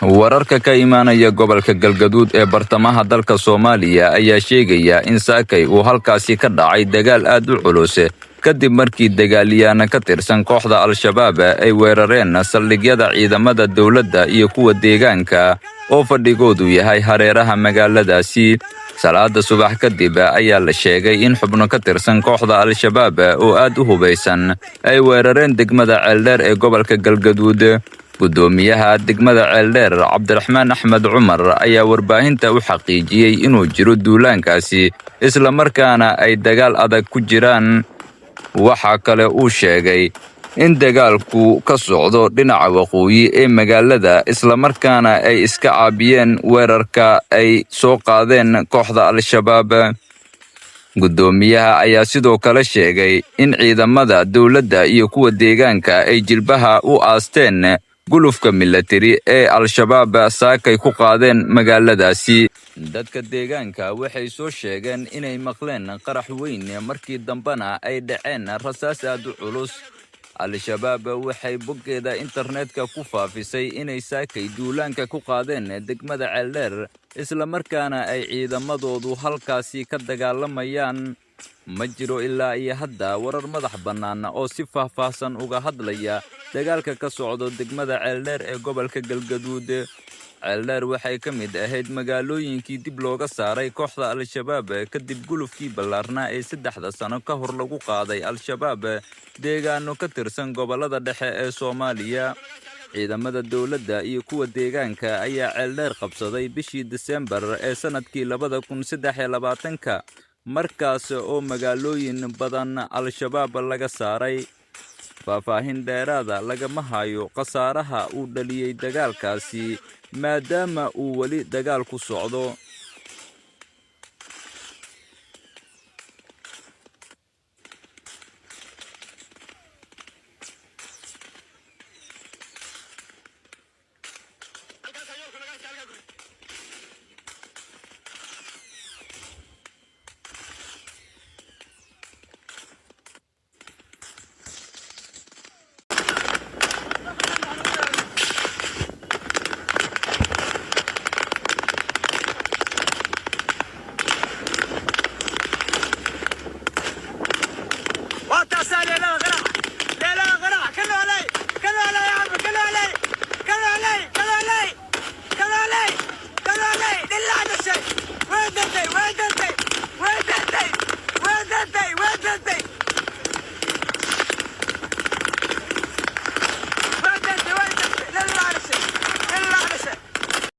Wararka ka imaanaya gobolka Galgaduud ee bartamaha dalka Soomaaliya ayaa sheegaya in saakay uu halkaasi ka dhacay dagaal aad u culus, kadib markii dagaalyahanno ka tirsan kooxda Al-Shabaab ay weerareen saldhigyada ciidamada dowladda iyo kuwa deegaanka oo fadhigoodu yahay hareeraha magaaladaasi. Salaada subax kadib ayaa la sheegay in xubno ka tirsan kooxda Al-Shabaab oo aad u hubaysan ay weerareen degmada Ceeldheer ee gobolka Galgaduud. Guddoomiyaha degmada Ceeldheer, Cabdiraxmaan Axmed Cumar, ayaa warbaahinta u xaqiijiyey inuu jiro duulaankaasi, islamarkaana ay dagaal adag ku jiraan. Waxaa kale uu sheegay in dagaalku ka socdo dhinaca waqooyi ee magaalada, islamarkaana ay iska caabiyeen weerarka ay soo qaadeen kooxda Al-Shabaab. Guddoomiyaha ayaa sidoo kale sheegay in ciidamada dowladda iyo kuwa deegaanka ay jilbaha u aasteen gulufka milatari ee Al-Shabaab saakay ku qaadeen magaaladaasi. Dadka deegaanka waxay soo sheegeen inay maqleen qarax weyn, markii dambena ay dhaceen rasaas aad u culus. Al-Shabaab waxay boggeeda internetka ku faafisay inay saakay duulaanka ku qaadeen degmada Ceeldheer, islamarkaana ay ciidamadoodu halkaasi ka dagaalamayaan. Ma jiro ilaa iyo hadda warar madax bannaan oo si faahfaahsan uga hadlaya dagaalka ka socdo degmada Ceeldheer ee gobolka Galgaduud. Ceeldheer waxay ka mid ahayd magaalooyinkii dib looga saaray kooxda Al-Shabaab kadib gulufkii ballaarnaa ee 3da sano ka hor lagu qaaday Al-Shabaab deegaano ka tirsan gobollada dhexe ee Soomaaliya. Ciidamada dowladda iyo kuwa deegaanka ayaa Ceeldheer qabsaday bishii Disembar ee sannadkii 2023-ka, markaas oo magaalooyin badan Al-Shabaab laga saaray. Faahfaahin dheeraada lagama hayo khasaaraha uu dhaliyey dagaalkaasi, maadaama uu weli dagaalku socdo.